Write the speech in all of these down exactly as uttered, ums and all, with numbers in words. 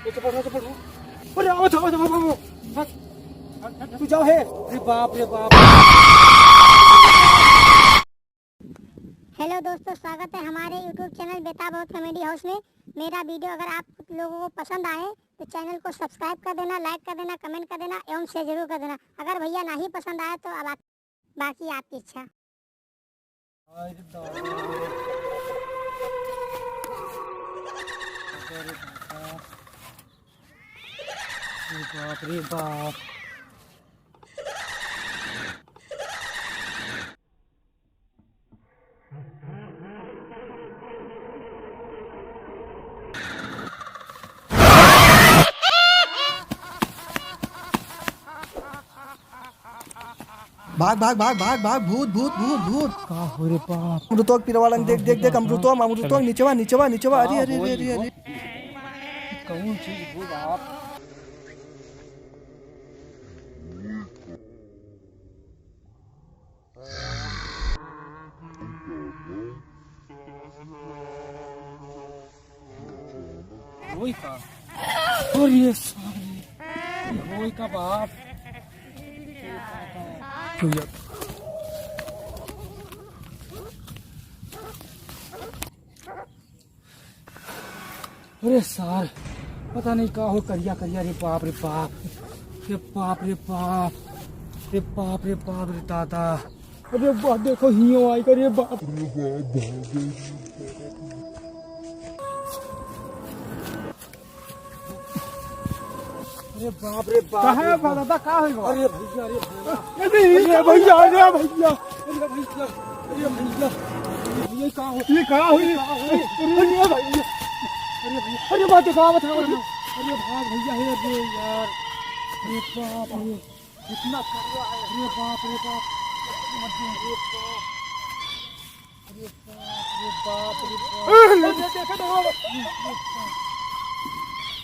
ये चप्पल, चप्पल, चप्पल। अरे, आओ, आओ, आओ, आओ, आओ। हट, हट, हट, तू जाओ है। अरे बाप रे बाप। हेलो दोस्तों, स्वागत है हमारे YouTube चैनल बेताब और कॉमेडी हाउस में। मेरा वीडियो अगर आप लोगों को पसंद आए तो चैनल को सब्सक्राइब कर देना, लाइक कर देना, कमेंट कर देना एवं शेयर जरूर कर देना। अगर भैया नहीं पसंद आए तो अब आप, बाकी आपकी इच्छा। अरे बाप रे। अरे बाबा। अरे बाप रे बाप। भाग, भाग, भाग, भाग, भाग, भूत, भूत, भूत, भूत। का हो रे बाप? अमृतोक पिरवालन, देख, देख, देख, अमृतोक, अमृतोक, निचवा, निचवा, निचवा, अरे, अरे, अरे, अरे, अरे। कौन चीज हो बाप? होई का? अरे सारे, होई का बाप? अरे सार, पता नहीं का हो करिया करिया, रे बाप रे बाप, रे बाप रे बाप, रे बाप रे बाप रे दादा। अरे बाप, देखो हियो आई का, रे बाप। अरे बाप रे बाप, कहाँ रे है बाप। दादा, का होई बा? अरे भैया, अरे भैया। अरे भैया, अरे भैया, अरे भैया। अरे भैया, अरे भैया। ये का हो? ये का हो? ये का हो? अरे भैया। अरे भैया, अरे बाप, देखो, आवत है, आवत है। अरे बाप भैया, हे रे यार। अरे बाप रे। कितना कर रहा है? अरे बाप रे बाप। अरे बाप। अरे बाप रे बाप रे बाप। अरे, ये देखे तो वो।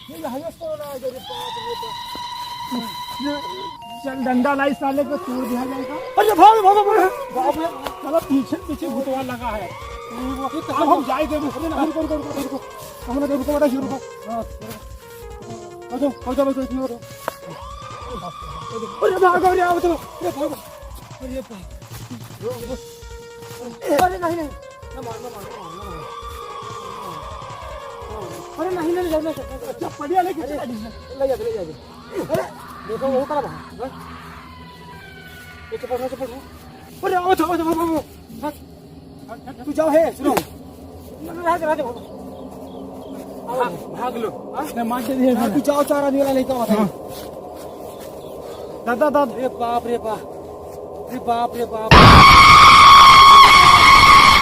ये यहाँ से कौन आ गया? अरे बाप रे बाप। ये चल डंडा लाई साले को तोड़ दिया जाएगा। अरे भाग, भाग, भाग। बाप रे, साला पीछे, पीछे भूतवा लगा है। ये तो अब हम जाए देबो। अरे ना, रुको, रुको, रुको, रुको। हमरा के रुको, बेटा, रुको। हाँ, रुको। आ जाओ, आ जाओ, आ जाओ, आ जाओ। अरे, भागो, अरे, आओ, चलो। अरे, भागो। अरे, भागो। अरे, नहीं, नहीं। ना मार, ना मार, ना मार, ना मार। अरे, नहीं, नहीं, नहीं, नहीं। अच्छा, पड़िया लेके अरे, चला दीजिए। ले जा, ले जा, ले जा। अरे, देखो, वो करा भाग, बस। ये चप्पल, चप्पल, चप्पल। अरे, आओ, आओ, आओ, आओ, आओ। भाग। तू जाओ, हे, सुनो। राज, राज, भागो। आओ, भाग लो। हाँ? मैं मार के दिया हाँ, था। तू जाओ, चार आदमी वाला लेके आओ, हाँ। दादा, दादा। अरे बाप रे बाप। अरे बाप रे बाप।